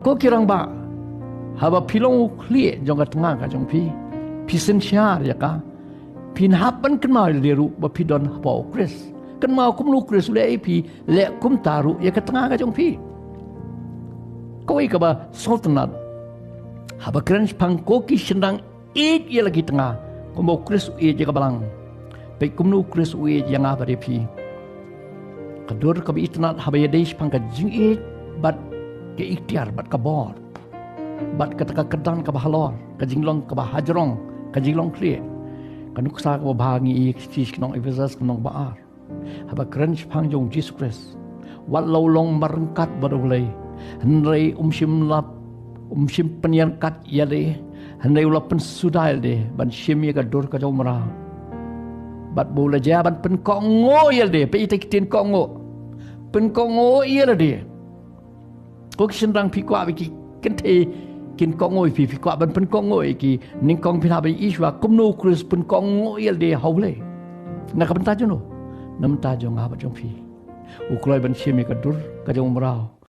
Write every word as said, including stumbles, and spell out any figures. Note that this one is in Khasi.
Ko ki rangbah, haba phi long u khlieh jong ka tnga ka jong phi, phi synshar ïa ka, phin hap ban kynmaw ïa lade ruh ba phi don hapoh u Khrist. Kynmaw kumno u Khrist u leh ïa phi, leh kumta ruh ïa ka tnga ka jong phi. Kawei kaba sngewtynnat, haba kren shaphang ko ki shynrang ïeit ïa la ki tnga, kumba u Khrist u ïeit ïa ka balang. Peit kumno u Khrist u ïeit ïa nga bad ïa phi. Ka dur kaba itynnat haba ïadei shaphang ka jingïeit bad ka iktiar bad ka bor, bad kata ka kyrdan kaba halor, ka jinglong kaba hajrong, ka jinglong khlieh. Ka nuksa kaba bha ngi ïohi sha ka shnong Ephesus, ka lynnong ba ar. Haba kren shaphang jong u Jisu Khrist, wat la u long marryngkat bad U Blei, hynrei um shym la, um shym pynïaryngkat ïa lade, hynrei u la pynsuda ïa lade ban shim ïa ka dur ka jong u mraw. Bad ba u la jia ban pynkohnguh ïa lade, peit ïa kita ki ktien kohnguh. Pynkohnguh ïa lade. Ko ki shynrang, phi kwah ba ki kynthei kin kohnguh ïa phi, phi kwah ban pynkohnguh ïa ki, nyngkong phin hap ban ïohi shuwa kumno u Khrist u pynkohnguh ïa lade ha U Blei. Na ka bynta jong no? Na ka bynta jong nga bad jong phi. U kloi ban shim ïa ka dur ka jong u mraw.